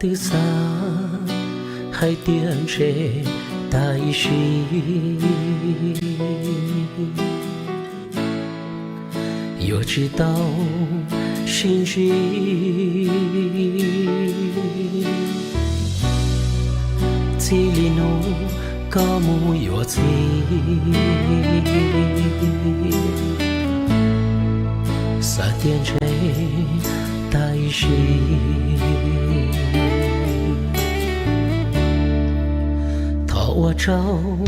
Twb xav hais tias ntshe tag ib sim, yuav tsis tau sib ntsib. Txij li hnub koj mus yuav txiv, xav tias ntshe tag ib sim. Thov ua tsaug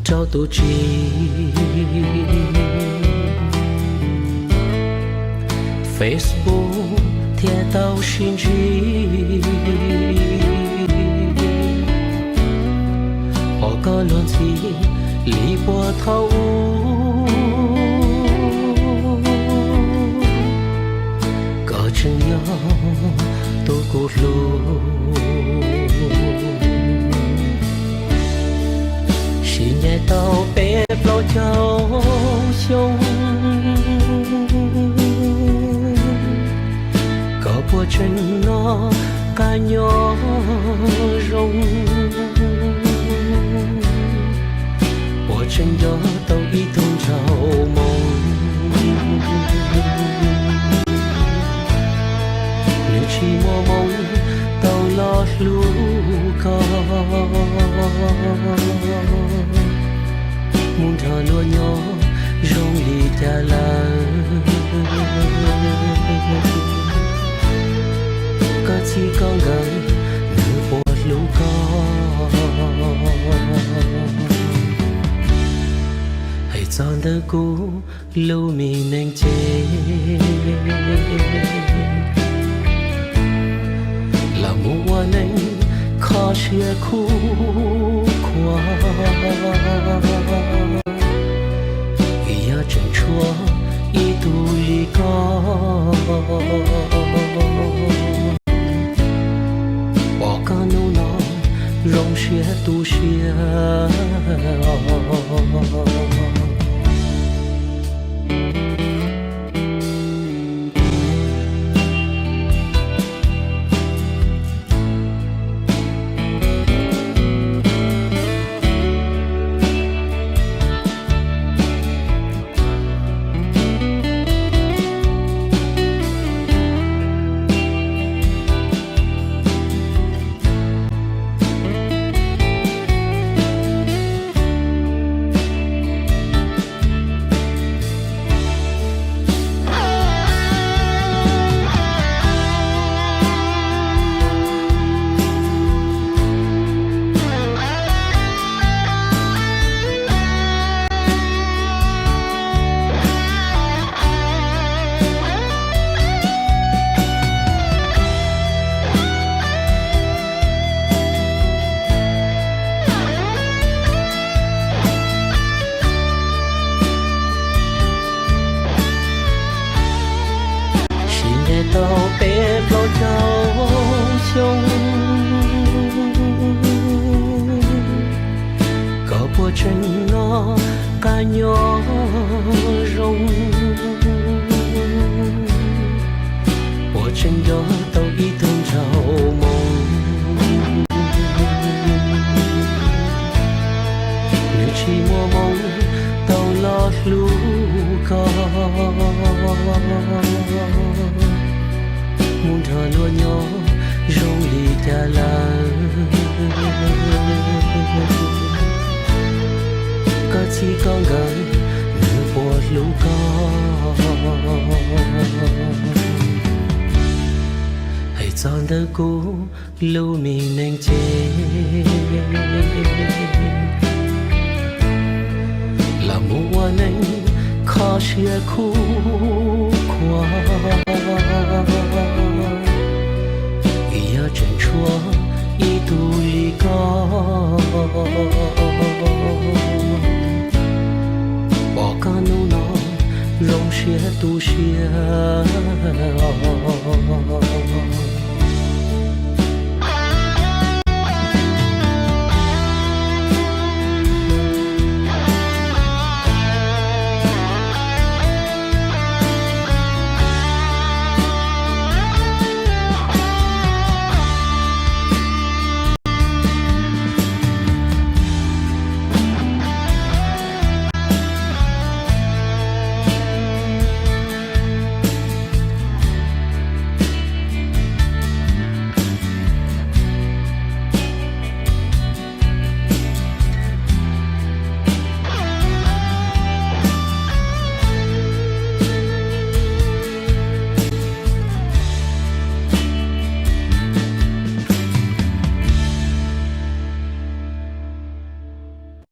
rau tus tsis Facebook thiaj tau sib ntsib. Pom koj luag ntxhi li puag thaum ub, koj tseem yog tus kuv hlub. Sib ncaim tau peb plaub caug xyoo, koj puas tseem noj qab nyob zoo? Puas tseem nco tau ib tug nraug moo, nws tsis muaj moo tau los hlub koj, mus nrog luag nyob zoo li cas lawm? Koj txij koj nkawm, nws puas hlub koj? Hais txog ntawm kuv lub me neej ces, los mus ua neej kho siab khuv khuav, yog tseem tshuav ib tug li koj, pom koj hnub no zoo siab tu siab. Sib ncaim tau peb plaub caug xyoo, koj puas tseem noj qab nyob zoo? Puas tseem nco tau ib tug nraug moo, nws tsis muaj moo tau los hlub koj, mus nrog luag nyob zoo li cas lawm? Koj txij koj nkawm, nws puas hlub koj? Hais txog ntawm kuv lub me neej ces, los mus ua neej kho siab khuv khuav, yog tseem tshuav ib tug li koj, pom koj hnub no zoo siab tu siab.